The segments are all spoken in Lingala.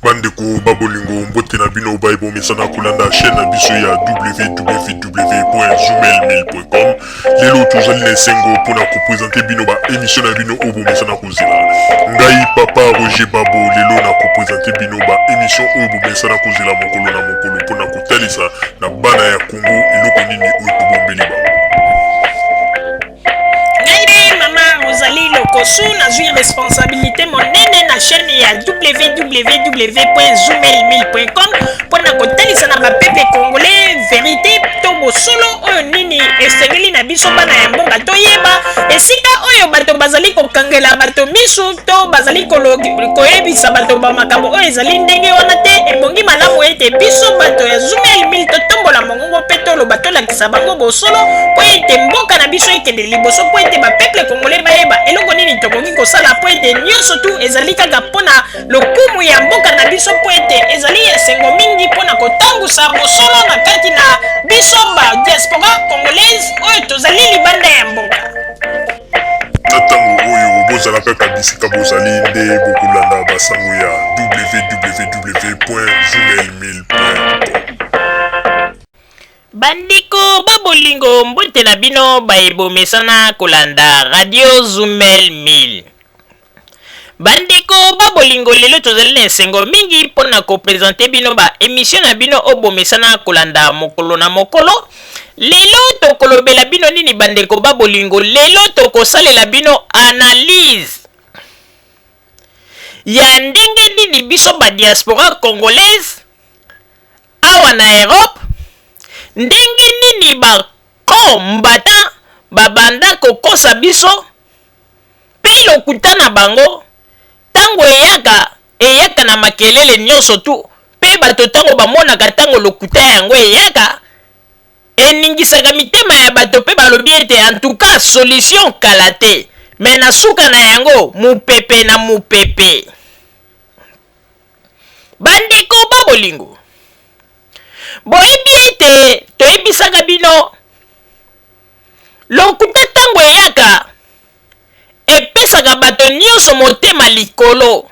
Bandeko ba bolingo, mbote na bino baye bomesana kolanda chaîne na biso ya www.zoomail1000.com. Lelo tozali na esengo mpona kopresente bino ba émission na bino oyo bomesana kozela. Ngai papa Roger Babo, lelo na kopresente bino ba émission oyo bomesana kozela mokolo na mokolo mpona kotalisa na bana ya Congo eloko nini oyo tobombeli bango. Ngai nde mama Rosalie Lokosu, nazwi responsabilité monene na chaîne ya www.zoomail1000.com mpo na kotalisa na bapeuple congolais verité to bosolo oyo nini esengeli na biso bana ya mboka toyeba esika oyo bato bazali kokangela bato misu to bazali koyebisa bato bamakambo oyo ezali ndenge wana te. Ebongi malamu ete biso bato ya Zoomail 1000 totombola mongongo mpe toloba, tolakisa bango bosolo mpo ete mboka na biso ekende liboso, mpo ete bapeuple congolais bayeba eloko nini tokoki kosala, mpo ete nyonso tu ezali kaka mpo na lokumu ya mboka na biso, mpo ete ezali esengo mingi mpo na kotambusa bosolo na kati na biso ba diaspora congolaise oyo tozali libanda ya mboka. Na ntango oyo bozala kaka bisika bozali nde bokolanda basango ya www.zoomail1000.com. Bandeko ba bolingo, mbote na bino baye bomesana kolanda Radio Zumel 1000. Bandeko ba bolingo, lelo tozali na esengo mingi mpo na kopresente bino ba emission na bino oyo bomesana kolanda mokolo na mokolo. Lelo tokolobela bino nini bandeko ba bolingo? Lelo tokosalela bino analyse ya ndenge nini biso ba diaspora congolaise awa na Europe, ndenge nini ba combattant babanda kokosa biso mpe lokuta na bango ntango eyaka, eyaka na makelele nyonso tu, mpe bato ntango bamonaka ntango lokuta yango eyaka, eningisaka mitema ya bato mpe balobi ete en tout cas solution kala te, mais na suka na yango mopepe na mopepe. Bandeko ba bolingo, boyebi ete toyebisaka bino lokuta ntango eyaka epesaka bato nyonso motema likolo,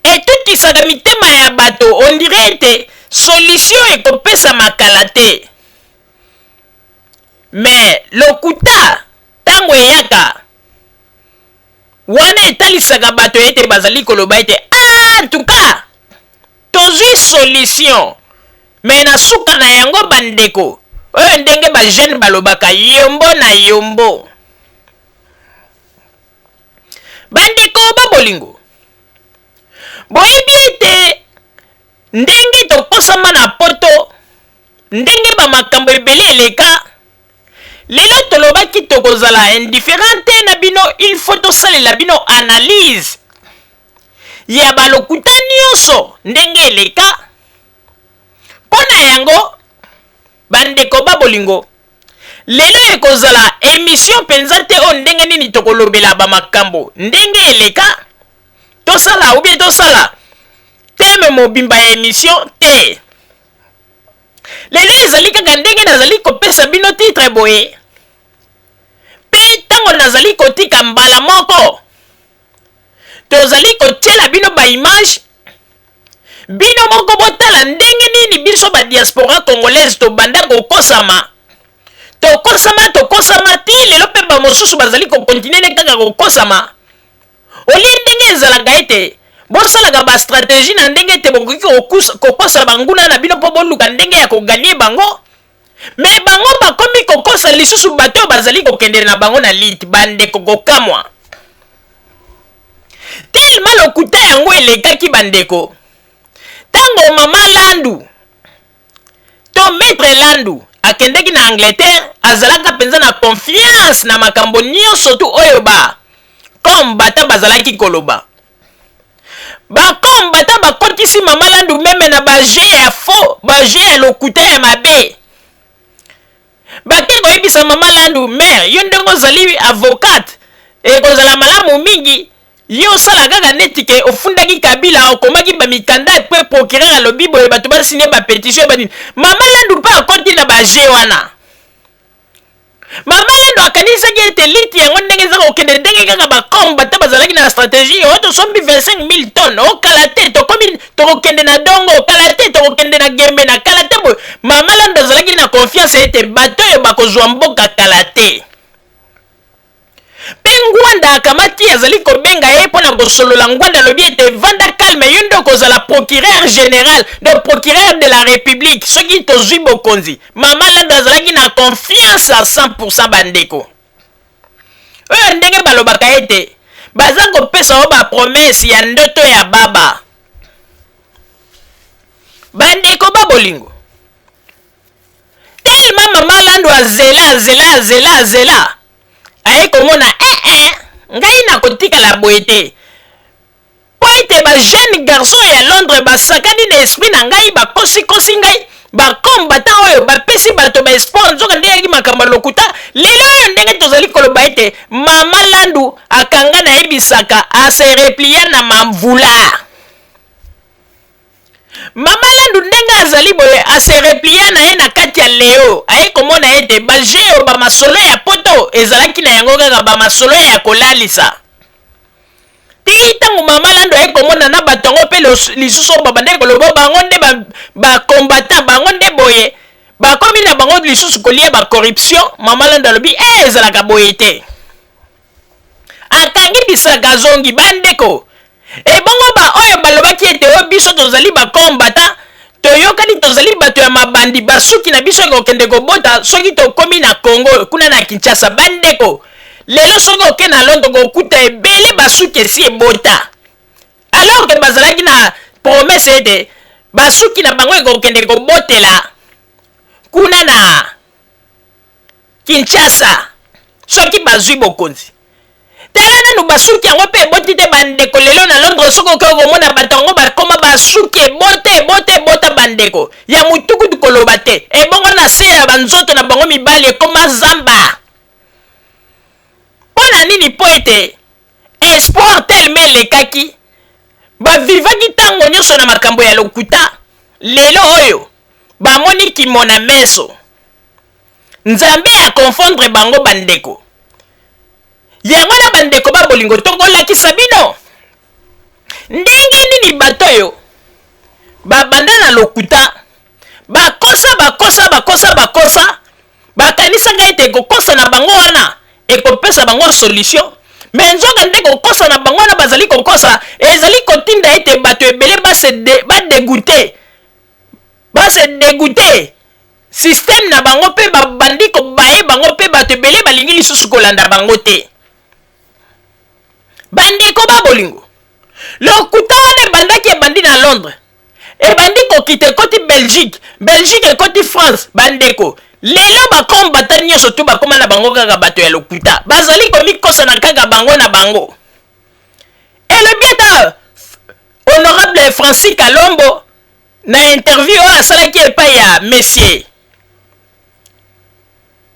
etutisaka mitema ya bato, on dirait ete solution ekopesama kala te. Mais lokuta ntango eyaka wana etalisaka bato ete bazali koloba ete ah, en tout cas tozwi solution, mais na suka na yango bandeko, oyo ndenge ba jeune balobaka yombo na yombo. Bandeko ba bolingo, boyebi ete ndenge tokosama na poto, ndenge ba makambo ebele eleka, lelo tolobaki tokozala indifférent te na bino, il faut tosalela bino analyse ya balokuta nyonso ndenge eleka. Mpo na yango bandeko ba bolingo, lelo ekozala emission mpenza te oyo ndenge nini tokolobela bamakambo ndenge eleka, tosala ou bien tosala teme mobimba ya emission te. Lelo ezali kaka ndenge nazali kopesa bino titre boye, mpe ntango nazali kotika mbala moko tozali kotiela bino ba image, bino moko botala ndenge nini biso ba diaspora congolaise tobanda kokosama, tokosama, tokosama ti lelo, mpe ba mosusu bazali kokontinue ne kaka kokosama. Olie ndenge ezalaka ete bosalaka ba stratégie na ndenge ete bokoki kokosa banguna na bino mpo boluka ndenge ya koganye bango, mais bango bakomi kokosa lisusu bato oyo bazali kokende na bango na lite. Bandeko, kokamwa tellement lokuta yango elekaki. Bandeko, ntango mama Landu to maître Landu akendeki na Angleterre, azalaka mpenza na confiance na makambo nyonso tu oyo ba combattant bazalaki koloba. Bakombata bakotisi mama Landu même na baje ya faux, baje ya lokuta ya mabe. Bake koyebisa mama Landu: "Mare, yo ndenge ozali avocate, ekozala malamu mingi yo osala kaka neti ke ofundaki Kabila, okomaki bamikanda mpe procureur alobi boye, bato basinye bapétition banini." Mama Landu mpe akoti na baje wana. Mama Lando akanisaki ete liti yango ndenge eza kokende, ndenge kaka ba combattants bazalaki na strategie, oyo tosombi 25000 tonnes, o kala te tokomi tokokende na Dongo, kala te tokokende na Gemena, kala te boye. Mama Lando azalaki na confiance ete bato oyo bakozwa mboka kala te. Mpe Ngwanda akamati azali kobenga ye mpo na kosolola. Ngwanda alobi ete vanda calme, yo nde okozala procureur general, donc procureur de la Republique soki tozwi bokonzi. Mama Lando azalaki na confiance à 100% bandeko. Oyo ndenge balobaka ete baza kopesa yo ba promesse ya ndoto ya baba. Bandeko ba bolingo. Tellement mama Lando azela azela azela azela aye komona eh eh ngai nakotikala boye te mpo ete ba jeune garçon ya Londres basakani na esprit na ngai, bakosikosi ngai, ba combattant oyo bapesi bato ba espoir, nzoka nde eyaki makambo ya lokuta. Lelo oyo ndenge tozali koloba ete mama Landu akanga na ye bisaka, a se replia na mamvula. Mama Landu ndenge azali boye a se replia na ye na kati ya Leo, aye komona ete ba jeux oyo ba masolo ya poto ezalaki na yango kaka ba masolo ya kolalisa. Tii tango mama Landu aye komona na bato yango pe lisusu oyo babandaki koloba bango nde ba, ba combattants, bango nde boye, bakomi na bango lisusu kolia ba corruption. Mama Landu alobi eh, ezalaka boye te. Akangi bisaka azongi. Bandeko, ebongo ba oyo balobaki ete o biso tozali ba combattants, toyokani tozali bato ya mabandi, basuki na biso ekokende kobota soki tokomi na Congo kuna na Kinshasa. Bandeko, lelo soki oke na Londres okokuta ebele basuki esi ebota, alors que bazalaki na promesse ete basuki na bango ekokende kobotela kuna na Kinshasa soki bazui bokonzi. Tala nanu basuki yango pe eboti te bandeko, lelo na Londres soki oke okomona bato yango bakoma basuki ebota ebota ebota bandeko ya mutu kutu koloba te, ebongo na se ya banzoto na bango mibali ekoma zamba. Mpo na nini? Mpo ete espoir tellement elekaki, bavivaki ntango nyonso na makambo ya lokuta, lelo oyo bamoni kimona meso. Nzambe a confondre bango ba ndeko. Yango wana ba ndeko ba bolingo tokolakisa bino ndenge nini bato oyo babanda na lokuta, bakosa bakosa bakosa bakosa, bakanisaka ete kokosa na bango wana ekopesa bango solution, me nzoka nde kokosa na bango wana bazali kokosa ezali kotinda ete bato ebele ba se badegoute, ba se degoute système na bango mpe babandi kobaye bango mpe bato ebele balingi lisusu kolanda bango te. Bandeko ba bolingo, lokuta wana ebandaki ebandi na Londres, ebandi kokita ekoti Belgique, Belgique ekoti France. Bandeko, lelo ba combattant nyonso tu bakoma na bango kaka bato ya lokuta, bazali komikosana kaka bango na bango. Elobi ata honorable Francis Kalombo na interview oyo asalaki epai ya monsieur,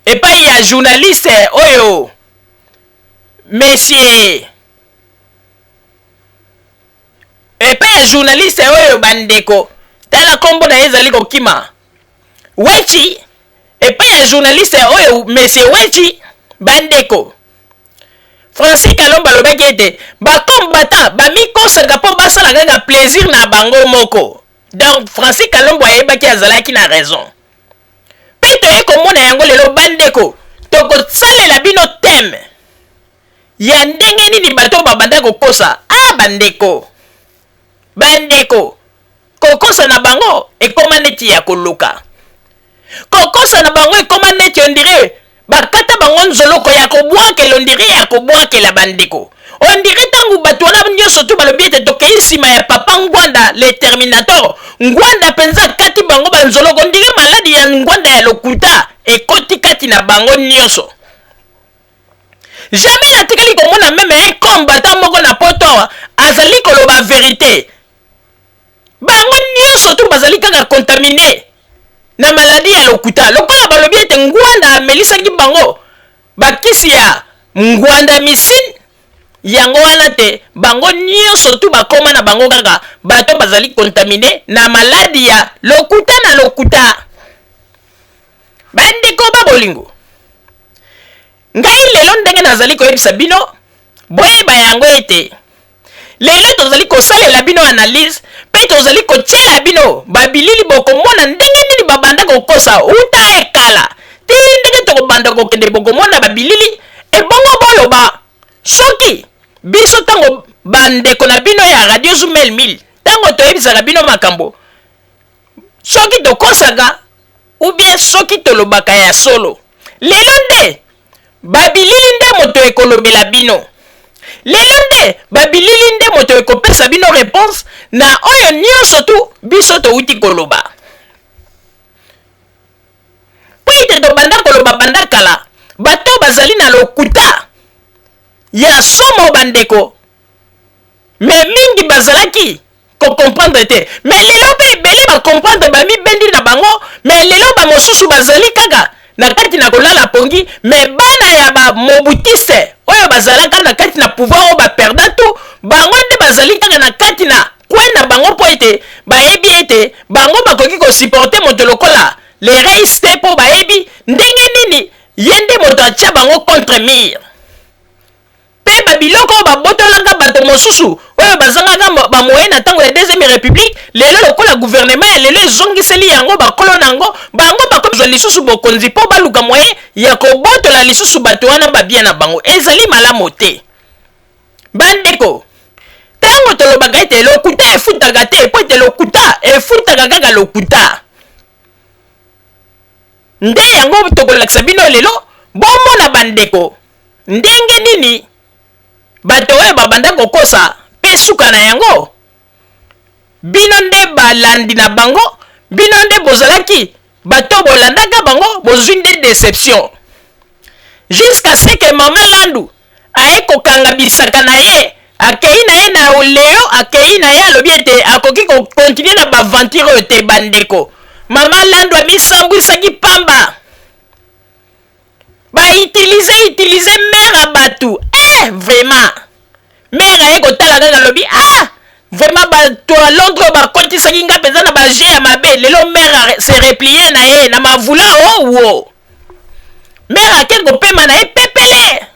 epai ya journaliste oyo monsieur, epai ya journaliste oyo bandeko, tala kombo na ye ezali kokima, Wechi, epai ya journaliste oyo monsieur Wechi. Bandeko, Francis Kalombo alobaki ete ba combattants bamikosaka mpo basala kaka plaisir na bango moko. Donc Francis Kalombo ayebaki azalaki na raison. Mpe toye komona yango lelo bandeko, tokosalela bino thème ya ndenge nini bato babanda kokosa. Ah bandeko, bandeko, kokosa na bango ekoma neti ya koloka. Kokosa na bango ekoma neti on dirait bakata bango nzoloko ya kobwakela, on dirait ya kobwakela bandeko. On dirait tango bato wana nyonso tu balobi ete tokei nsima ya papa Ngwanda le Terminator, Ngwanda mpenza akati bango banzoloko, on dirait maladi ya Ngwanda ya lokuta ekoti kati na bango nyonso. Jamais natikali komona meme un combattant moko na poto awa azali koloba verite. Bango nionso tout bazali kaka contamine na maladie ya lokuta. Lokola balobi ete Ngwanda amelisaki bango bakisi ya Ngwandamycine, yango wana te bango nionso tout bakoma na bango kaka bato bazali contamine na maladi ya lokuta na lokuta. Bandeko ba bolingo, Ngai lelo ndenge nazali koyebisa bino, boyeba yango ete lelo tozali kosalela bino analyse mpe tozali kotiela bino babilili, bokomona ndenge nini babanda kokosa uta ekala ti ndenge tokobanda kokende, bokomona babilili. Ebongo boloba soki biso ntango bandeko na bino ya Radio Zumel 1000, ntango toyebisaka bino makambo, soki tokosaka ou bien soki tolobaka ya solo. Lelo nde babilili nde moto ekolobela bino. Lelo nde babilili nde moto ekopesa bino réponse na oyo nyonso tu biso touti koloba. Mpo ete tobanda koloba banda kala, bato bazali na lokuta ya somo bandeko, mais mingi bazalaki kocomprendre te. Mais lelo mpe ebele bacomprendre, bamibendi na bango. Mais lelo bamosusu bazali kaka na kati na kolala pongi. Mais bana ya bamobutiste oyo bazalaka na kati na pouvoir, oyo baperda tu, bango nde bazali kaka na kati na kwe na bango, mpo ete bayebi ete bango bakoki kosupporter moto lokola le reis te, mpo bayebi ndenge nini ye nde moto atia bango contre mur. Mpe babiloko oyo babotolaka bato mosusu oyo bazangaka bamoyen na ntango ya Deuxième République, lelo lokola gouvernement ya lelo ezongiseli yango bakolo na yango, bango bakozwa lisusu bokonzi mpo baluka moyen ya kobotola lisusu bato wana babia na bango. Ezali malamu te, bandeko, ntango tolobaka ete lokuta efutaka te, mpo ete lokuta efutaka kaka lokuta. Nde yango tokolakisa bino lelo, bomona bandeko ndenge nini bato oyo babanda kokosa mpe suka na yango. Bino nde balandi na bango, bino nde bozalaki bato bolandaka bango, bozwi nde déception, jusqu'à ce que mama Landu aye kokanga bisaka na ye, akei na ye na leo, akei na ye, alobi ete akoki kocontinuer na baaventure oyo te. Bandeko, mama Landu amisambwisaki pamba, bautiliser utiliser mare ya bato. Vraiment, mare aye kotala kaka, alobi: "Ah, vraiment, bato ya Londres oyo bakotisaki nga mpenza na bajeu ya mabe." Lelo mare se replier na ye na mavula owo, mare ake kopema na ye pepele.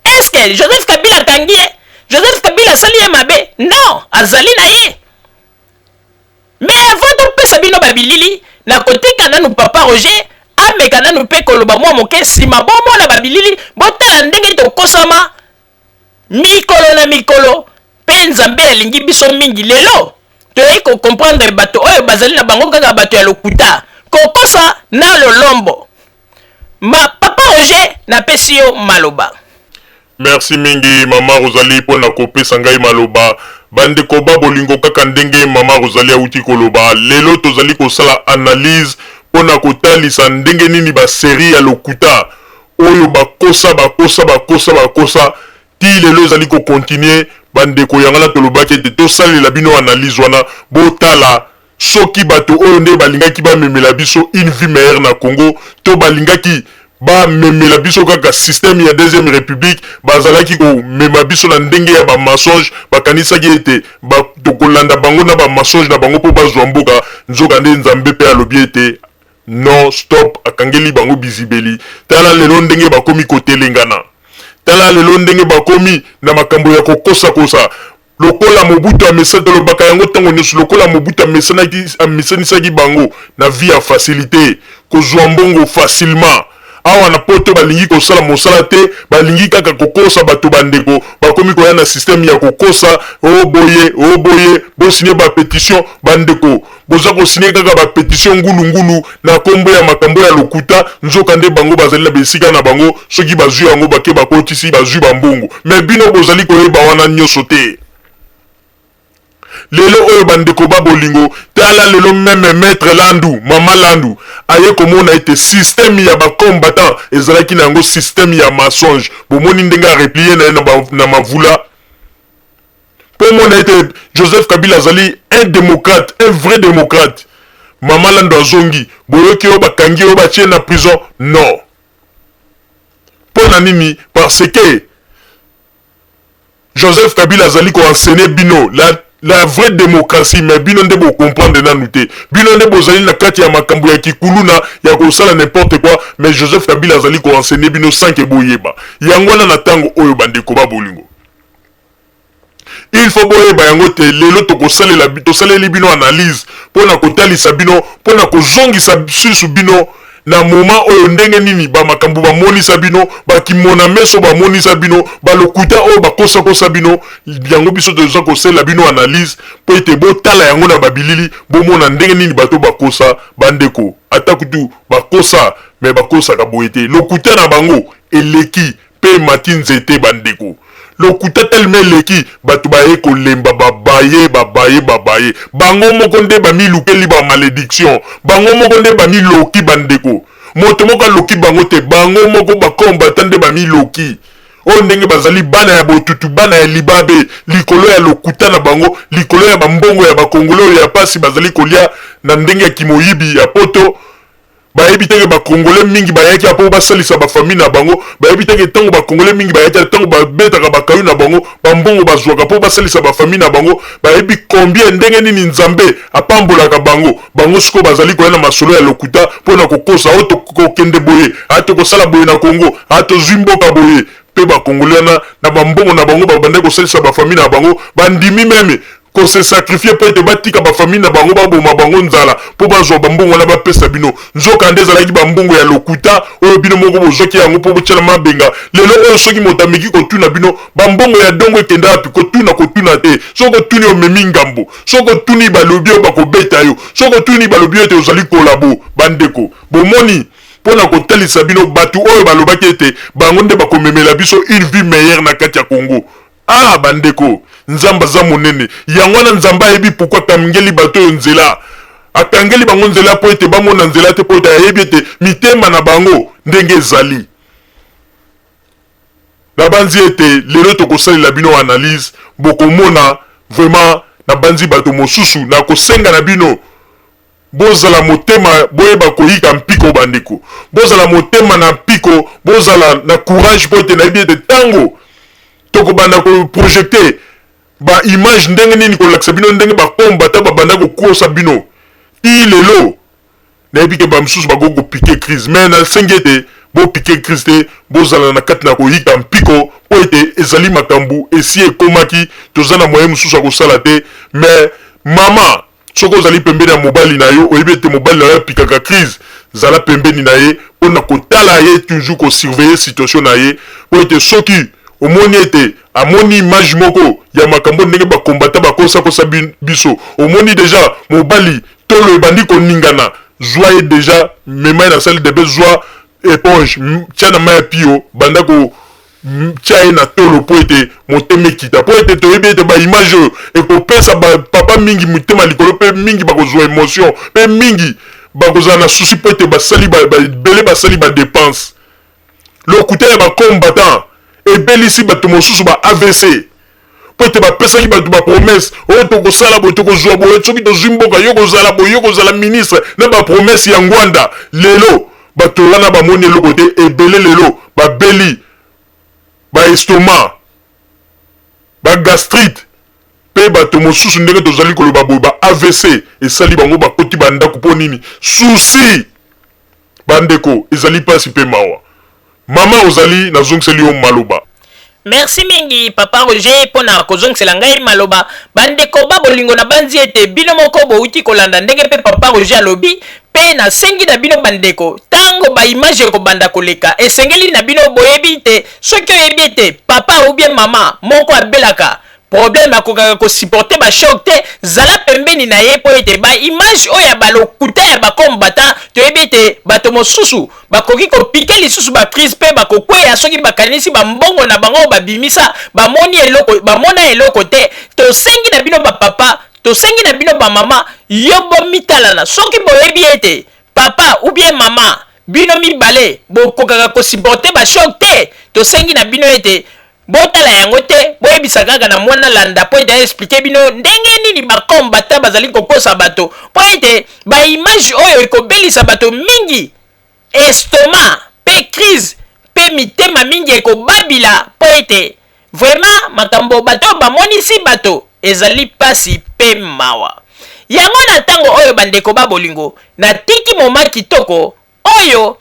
Est-ce Joseph Kabila akangi ye? Joseph Kabila asali ye mabe? Non, azali na ye. Mais avant topesa bino babilili, nakotika nanu papa Roger ameka nanu mpe koloba mwa moke, nsima bomona babilili, botala ndenge tokosama mikolo na mikolo. Mpe Nzambe alingi biso mingi. Lelo toyei kocomprendre bato oyo bazali na bango kaka bato ya lokuta, kokosa na lolombo. Ma papa Roger, napesi yo maloba. Merci mingi, mama Rosalie, mpona kopesa ngai maloba. Bandeko ba bolingo, kaka ndenge mama Rosalie awuti koloba, lelo tozali kosala analyse mpona kotalisa ndenge nini basérie ya lokuta oyo bakosa, bakosa, bakosa, bakosa ti lelo ezali kocontinuer. Bandeko, yango na tolobaki ete tosalela bino analyse wana, botala soki bato oyo nde balingaki bamemela biso une vie meilleure na Congo to balingaki bamemela biso kaka système ya Deuxième République. Bazalaki komema biso na ndenge ya bamensonge, bakanisaki ete tokolanda bango na bamensonge na bango mpo bazwa mboka. Nzoka nde Nzambe mpe alobi ete non, stop, akangeli bango bizibeli. Tala lelo ndenge bakomi kotelengana, tala lelo ndenge bakomi na makambo ya kokosakosa lokola Mobutu amesa. Tolobaka yango ntango nyonso, lokola Mobutu amesanisaki bango na vie ya facilité, kozwa mbongo facilement awa na Poto. Balingi kosala mosala te, balingi kaka kokosa bato. Bandeko, bakomi koya na système ya kokosa o boye, o boye, bosigner bapétition. Bandeko, boza kosigner kaka bapétition ngulungulu na nkombo ya makambo ya lokuta. Nzoka nde bango bazali na besika na bango, soki bazwi yango, bake bakotisi, bazwi bambongo. Mais bino bozali koyeba wana nyonso te. Lelo oyo, bandeko ba bolingo, tala lelo même maître Landu, mama Landu aye komona ete système ya bacombattant ezalaki na yango système ya mensonge. Bomoni ndenge areplier na ye na mavula, mpo mona ete Joseph Kabila azali un démocrate, un vrai démocrate. Mama Landu azongi, boyoki oyo bakangi, oyo batie na prison? Non. Mpo na nini? Parce que Joseph Kabila azali koenseigner bino la, La vraie démocratie, mais bino nde bocomprendre nanu te. Bino nde bozali na kati ya makambo ya kikuluna, ya kosala n'importe quoi. Mais Joseph Kabila azali koenseigner bino sans que boyeba yango wana. Na ntango oyo, bandeko ba bolingo, il faut boyeba yango te. Lelo tokosalela, tosaleli bino analyse mpona kotalisa bino, mpona kozongisa susu bino na moment oyo, ndenge nini bamakambo bamonisa bino, bakimona meso bamonisa bino, balokuta oyo bakosakosa bino yango. Biso toza kosalela bino analyse mpo ete botala yango na babilili, bomona ndenge nini bato bakosa. Bandeko, ata kutu bakosa, mais bakosaka boye te. Lokuta na bango eleki mpe emati nzete. Bandeko, lokuta telema eleki, bato baye kolemba, babaye, babaye, babaye. Bango moko nde bamilukeli bamalédiction, bango moko nde bamiloki. Bandeko, moto moko aloki bango te, bango moko bakombata nde bamiloki. Oyo ndenge bazali bana ya botutu, bana ya libabe, likolo ya lokuta na bango, likolo ya bambongo ya bakongole oyo ya pasi bazali kolia na ndenge ya kimoyibi ya Poto. Bayebi teke bakongole mingi bayaki mpo basalisa bafamille na bango. Bayebi teke ntango bakongole mingi bayaki, ntango babetaka bakayu na bango, bambongo bazwaka mpo basalisa bafamille na bango, bayebi combien, ndenge nini Nzambe apambolaka bango. Bango sikoyo bazali koya na masolo ya lokuta mpo na kokosa: oyo tokokende boye, a tokosala boye na Kongo, a tozwi mboka boye. Mpe bakongole wana, na bambongo na bango babandaki kosalisa bafamille na bango, bandimi même kose sacrifier mpo ete batika bafamille na bango, baboma bango nzala mpo bazwa bambongo wana bapesa bino. Nzoka nde ezalaki bambongo ya lokuta oyo bino moko bozwaki yango mpo botyela mabenga. Lelo oyo, soki moto ameki kotuna bino bambongo ya dongo ekenda wapi, kotuna, kotuna te. Soki otuni, omemi ngambo. Soki otuni, balobi oyo bakobeta yo. Soki otuni, balobi ete ozali collabo. Bandeko, bomoni, mpo na kotalisa bino bato oyo balobaki ete bango nde bakomemela biso une vie meilleure na kati ya Congo. Ah bandeko, Nzambe aza monene. Yango wana Nzambe ayebi pourquoi akangeli bato oyo nzela. Akangeli bango nzela mpo ete bamona nzela te, mpo ete ayebi ete mitema na bango ndenge ezali. Nabanzi ete lelo tokosalela bino analyse, bokomona vraiment. Nabanzi bato mosusu, nakosenga na bino bozala motema, boyeba koyika mpiko. Bandeko, bozala motema na mpiko, bozala na courage, mpo ete nayebi ete ntango tokobanda koprojeter baimage, ndenge nini kolakisa bino ndenge bakombata babanda kokosa bino ti lelo, nayebi ke bamosusu bakoki kopiquer crise. Mais nasengi ete bopiquer crise te, bozala na kati na koyika mpiko, mpo ete ezali makambo esi ekomaki, toza na moyen mosusu ya kosala te. Mais mama, soki ozali pembeni ya mobali na yo, oyebi ete mobali na yo apikaka crise, zala pembeni na ye mpona kotala ye toujours, kosurveiller situation na ye, mpo ete soki omoni ete amoni image moko ya makambo ndenge bakombata bakosakosa biso, omoni déjà mobali tolo ebandi koningana, zwa ye déjà, mema ye na salle de bain, zwa éponge, tia na mai ya pio, banda ko tia ye na tolo mpo ete motema ekita, mpo ete toyebi ete baimage oyo ekopesa bapapa mingi motema likolo, mpe mingi bakozwa émotion, mpe mingi bakozala na souci, mpo ete basali ebele, basali badépenses. Lokuta ya bacombattant ebelisi bato mosusu ba AVC, mpo ete bapesaki bato bapromesse: oyo tokosala boye, tokozwa boye, soki tozwi mboka, yo kozala boye, yo kozala ministre, na bapromesse ya ngwanda. Lelo bato wana bamoni eloko te. Ebele lelo babeli baestomac, bagastrite, mpe bato mosusu, ndenge tozali koloba boye, ba AVC esali bango, bakoti bandako. Mpo nini? Souci. Bandeko, ezali mpasi mpe mawa. Mama ozali, nazongiseli yo maloba. Merci mingi, papa Roger, mpona kozongisela ngai maloba. Bandeko ba bolingo, na banzi ete bino moko bouti kolanda ndenge mpe papa Roger alobi. Mpe nasengi na bino bandeko, ntango baimage ekobanda koleka, esengeli na bino boyebi te, soki oyebi ete papa ou bien mama moko abelaka problème, akokaka kosupporter bachoc te, zala pembeni na ye, mpo ete baimage oyo ya balokuta ya bakombata, toyebi ete bato mosusu bakoki kopiquer lisusu bacrise mpe bakokweya soki bakanisi bambongo na bango babimisa, bamoni eloko, bamona eloko te. Tosengi na bino bapapa, tosengi na bino bamama, yo bomitalana. Soki boyebi ete papa ou bien mama, bino mibale bokokaka kosupporter bachoc te, tosengi na bino ete botala yango te, boyebisa kaka na mwana landa, mpo ete aexpliquer bino ndenge nini bakombata bazali kokosa bato, mpo ete baimage oyo ekobelisa bato mingi estomac mpe crise, mpe mitema mingi ekobabila, mpo ete vraiment makambo bato oyo bamonisi bato. Ezali pasi pe mawa. Yango na tango oyo bandeko ba bolingo, natiki moment kitoko oyo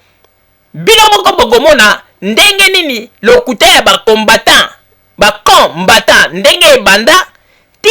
bino moko bokomona ndenge nini lokuta ya ba combattants, ba com-battants ndenge ebanda ti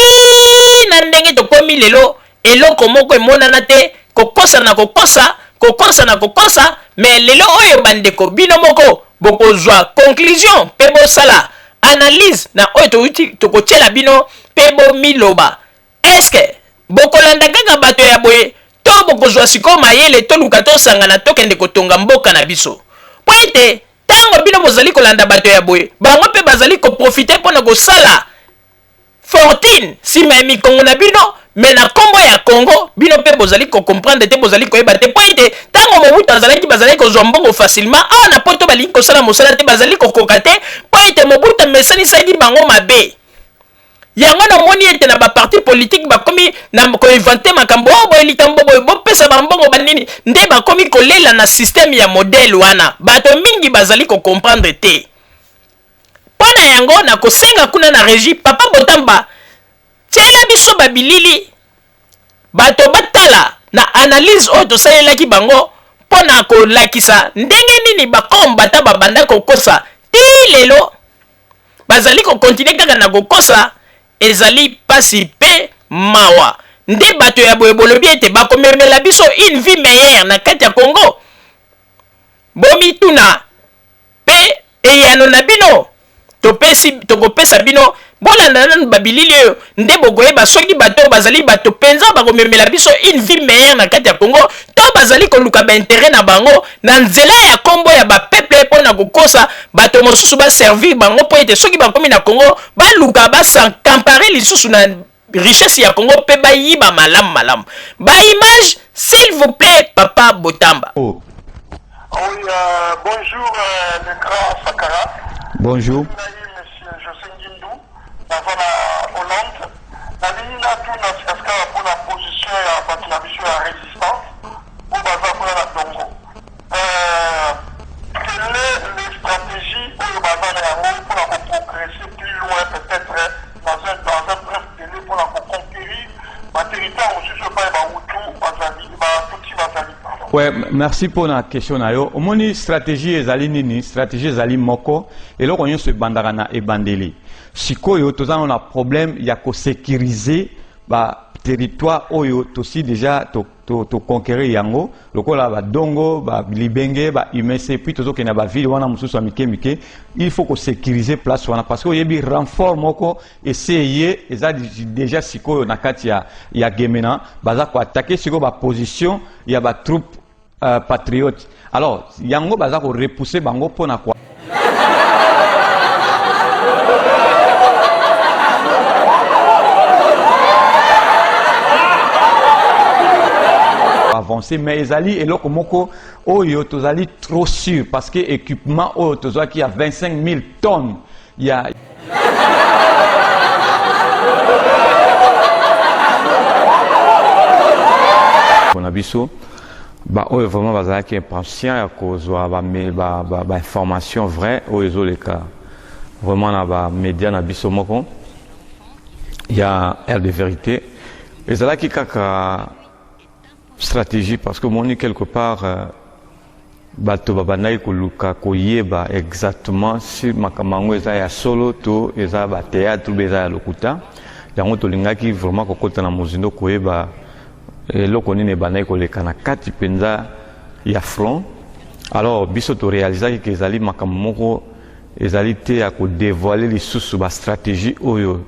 na ndenge tokomi lelo, eloko moko emonana te, kokosa na kokosa, kokosa na kokosa, mais lelo oyo bandeko bino moko bokozua conclusion pe bosala analyse na oyo towuti tokotiela bino pe bomiloba est ce que bokolanda kaka bato ya boye to bokozua sikoyo mayele toluka tosangana tokende kotonga mboka na biso po ete tango bino bozali kolanda bato ya boye bango pe bazali ko profiter pona kosala fortune sima ya mikongo na bino mais na kombo ya Congo bino pe bozali ko comprendre te bozali koyeba te po ete tango Mobutu azalaki bazalaki kozua mbongo facilement awa na poto balingi kosala mosala te bazali kokoka te po ete Mobutu amesanisaki bango mabe yango namoni ete na ba parti politique bakomi na ko inventer makambo oh boye likambo boye bopesa ba mbongo ba nini nde bakomi kolela na système ya modèle wana bato mingi bazali ko comprendre te. Mpo na yango, nakosenga kuna na regie, Papa Botamba, tiela biso ba bilili, bato batala na analyse oyo tosalelaki bango mpo na kolakisa ndenge nini ba combattants babanda kokosa tii lelo bazali ko continuer kaka na kokosa, ezali pasi mpe mawa. Nde bato ya boye bolobi ete bakomemela biso une vie meilleure na kati ya Congo? Bomituna Pe eyano na bino topesi, tokopesa bino. Bolanda nanu ba bilili oyo nde bokoyeba soki bato oyo bazali bato penza bakomemela biso une vie meilleure na kati ya Congo to bazali koluka ba interet na bango na nzela ya kombo ya ba peuple pona kokosa bato mosusu ba servir bango po ete soki bakomi na Congo baluka ba s'encamparer lisusu na richesse ya Congo pe bayiba malamu malamu. Ba images s'il vous plait papa Botamba. Oh. Oui, euh, bonjour euh, le grand Sakara. Bonjour. Ngai monsieur José Ngindu, naza na Hollande. Nalingi natuna sikasikaka mpo na position ya bato na biso ya résistance oyo baza kuna na Dongo. Euh, quelle est les stratégies oyo baza na yango mpona ko progresser plus loin peut-être dans un, dans un bref délai mpona ko conquérir ba territoire mosusu epai ba Hutu bazali ba Tutsi bazali pardon. Ouais, merci pour la question na yo. Omoni stratégie ezali nini? Stratégie ezali moko. Eloko nyonso ebandaka na ebandeli. Sikoyo toza na problème ya ko sécuriser ba territoire oyo tosi déjà to to, to conquérir yango lokola ba dongo ba libenge ba umc puis tozokende na ba ville wana mosusu ya mike mike il faut ko sécuriser place wana parce que oyebi renfort moko ese eye eza déjà sikoyo na kati ya, ya gemena baza ko attaquer sikoyo ba position ya ba troupe euh, patriote alors yango baza ko repousser bango mpo na ko avancer mais ezali eloko moko oyo tozali trop sûr parce que équipement oyo tozwaki ya 25 000 tonnes ya na biso baoyo vraiment bazalaki impatient ya kozwa bainformation ba, ba, ba vrai oyo ezoleka vraiment na bamédia na biso moko ya aire de vérité ezalaki kaka stratégie parce que omoni quelque part euh, Bato babandaki koluka koyeba exactement si makambo yango eza ya solo to eza ba theatre ou bien eza ya lokuta. Yango tolingaki vraiment kokota na mozindo koyeba eloko nini ebandaki koleka na kati mpenza ya front. Alors biso to realisaki ke ezali makambo moko ezali te ya ko devoiler lisusu ba strategie oyo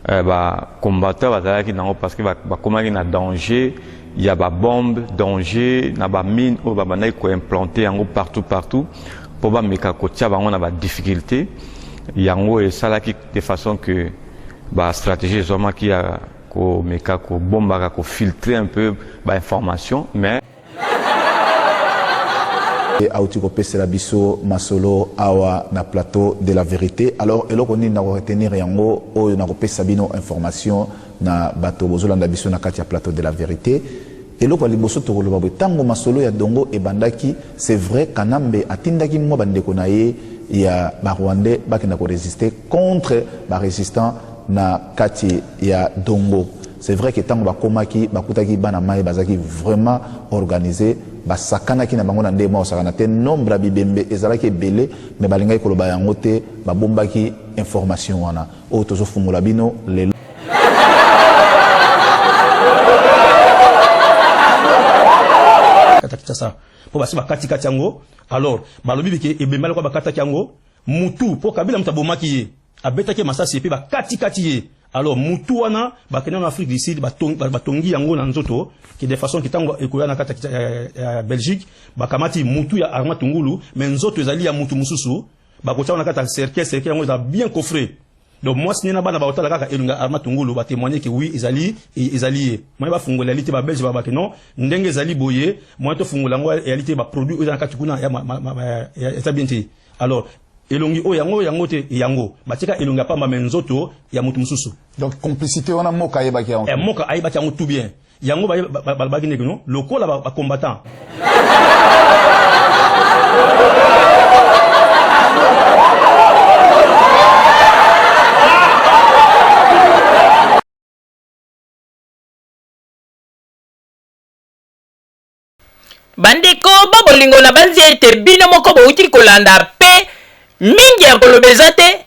eh, ba combattants bazalaki nango parce que bakomaki na danger ya ba bombe danger na ba mine oyo babandaki ko implanter yango partout partout mpo bameka kotia bango na ba difficulté yango esalaki de façon que ba stratégie ezwamaki ya komeka kobombaka kofiltrer un peu ba information mais Auti kopesela biso masolo awa na plateau de la verite. Alors eloko nini nako retenir yango oyo nakopesa bino information na bato bozolanda biso na kati ya plateau de la verite. Eloko ya liboso tokoloba boye, tango masolo ya Dongo ebandaki, c'est vrai Kanambe atindaki mwa bandeko na ye ya ba Rwandais bakenda ko resister contre ba resistants. na kati ya Dongo. C'est vrai que tango bakomaki bakutaki bana mayi bazalaki vraiment organise, basakanaki na bango na ndenge moko kosakana te, nombre ya bibembe ezalaki ebele mais balingaki koloba yango te, babombaki information wana oyo tozofungola bino lelo. Kata Kinshasa po basi bakati kati yango alors balobi bike ebembe lokola bakataki yango mutu po Kabila mutu abomaki ye abetaki ye masasi epe bakati kati ye alors mutu wana bakende na Afrique du Sud batongi yango na nzoto ke de façon ke tango ekoya na kati ya Belgique bakamati mutu ya Armand Tungulu mais nzoto ezali ya mutu mususu bakotia na kati ya cercueil, cercueil yango eza bien coffré. Donc mwasi ne na bana bakotala kaka elongi ya Armand Tungulu ba témoigner que oui ezali ezali ye. Moyen bafungola yali te ba Belge ba que non ndenge ezali boye moyen tofungola yango yali te ba produit oyo eza na kati kuna ya eza bien te. Alors elongi oyo yango yango te yango batika elongi ya pamba mais nzoto ya mutu mosusu. Donc complicité wana Moka ayebaki yango. Eh, Moka ayebaki yango tout bien. Yango balobaki ndenge non lokola ba combattant. Bandeko ba bolingo, nabanzi ete bino moko bowuti kolanda pe mingi ya koloba eza te.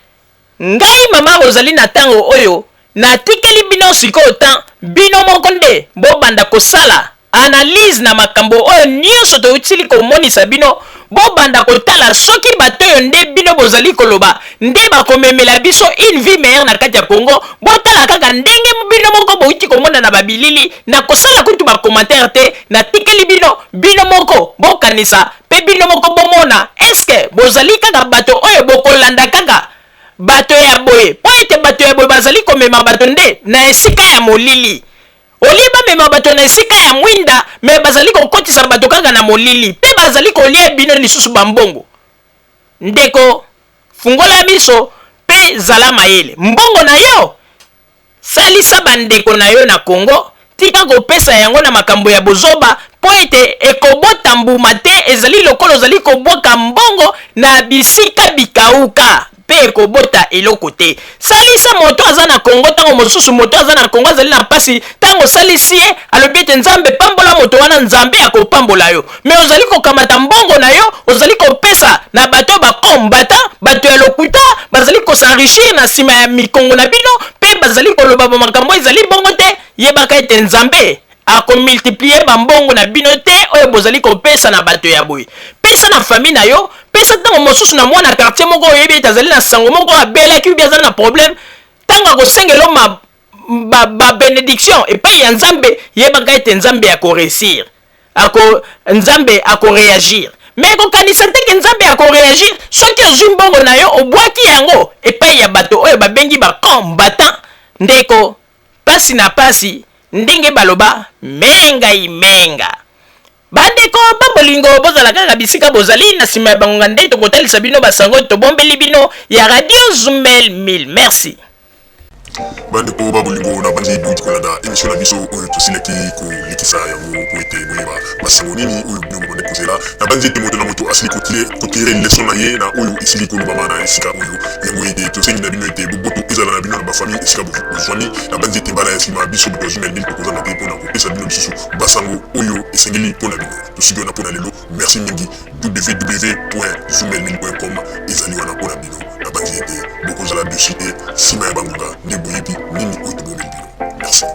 Ngai mama Rosalie na tango oyo natikeli bino sikoyo temps bino moko nde bobanda kosala analyse na makambo oyo nionso towutili komonisa bino, bobanda kotala soki bato oyo nde bino bozali koloba nde bakomemela biso une vie meilleure na kati ya Congo, botala kaka ndenge bino moko bowuti komona na ba bilili, nakosala kutu ba commentaires te, natikeli bino, bino moko bokanisa pe bino moko bomona, est ce que bozali kaka bato oyo bokolanda kaka bato ya boye? Po ete bato ya boye bazali komema bato nde na esika ya molili. Au lieu bamema bato na esika ya mwinda, mais bazali kokotisa bato kaka na molili pe bazali kolia bino lisusu ba mbongo. Ndeko, fungola miso pe zala mayele. Mbongo na yo, salisa ba ndeko na yo na Congo, tika kopesa yango na makambo ya bozoba mpo ete ekobota mbuma te, ezali lokola ozali kobwaka mbongo na bisika bikauka mpe ekobota eloko te. Salisa moto aza na Congo, tango mosusu moto aza na Congo azali na mpasi, tango osalisi ye alobi ete Nzambe pambola moto wana, Nzambe akopambola yo. Mais ozali kokamata mbongo na yo ozali kopesa na bato oyo ba combattant, bato ya lokuta, bazali ko s'enrichir na sima ya mikongo na bino mpe bazali koloba ba makambo ezali bongo te. Yebaka ete Nzambe ako multiplier ba mbongo na bino te oyo bozali kopesa na bato ya boye. Pesa na famille na yo, pesa tango mosusu na mwana quartier moko oyebi ete azali na sango moko abelaki ou bien azali na problème, tango akosengela yo ma ba, ba benediction epai ya Nzambe, yebaka ete Nzambe ako reussir. Ako Nzambe ako reagir. Mais kokanisa te ke Nzambe ako reagir soki ozui mbongo na yo obwaki yango epai ya bato oyo babengi ba combattant. Ndeko, pasi na pasi, ndenge baloba menga imenga. Bandeko ba bolingo, bozala kaka bisika bozali, na sima ya bangonga nde tokotalisa bino ba sango tobombeli bino ya Radio Zumel 1000. Merci. Bandeko ba bolingo, na banzi bouti kolanda emission na biso oyo tosilaki kolekisa yango mpo ete boyeba basango nini oyo bino bobandaki kozela. Na banzi ete moto na moto asili kotire leson na ye na oyo esili kolobama na esika oyo. Yango ete tosengi na bino ete boboto ezala na bino na bafamille esika bozwami. Na banzi ete mbala ya nsima biso bato ya Zumel 1000 tokozanga te mpo na kopesa bino lisusu basango oyo esengeli mpo na bino. Tosuki wana mpo na lelo. Merci mingi. www.zoomelmil.com ezali wana mpo na bino. Nabanzi ete bokozala dessus te nsima ya bangonga nde boyebi nini oyo tobombeli bino. Merci.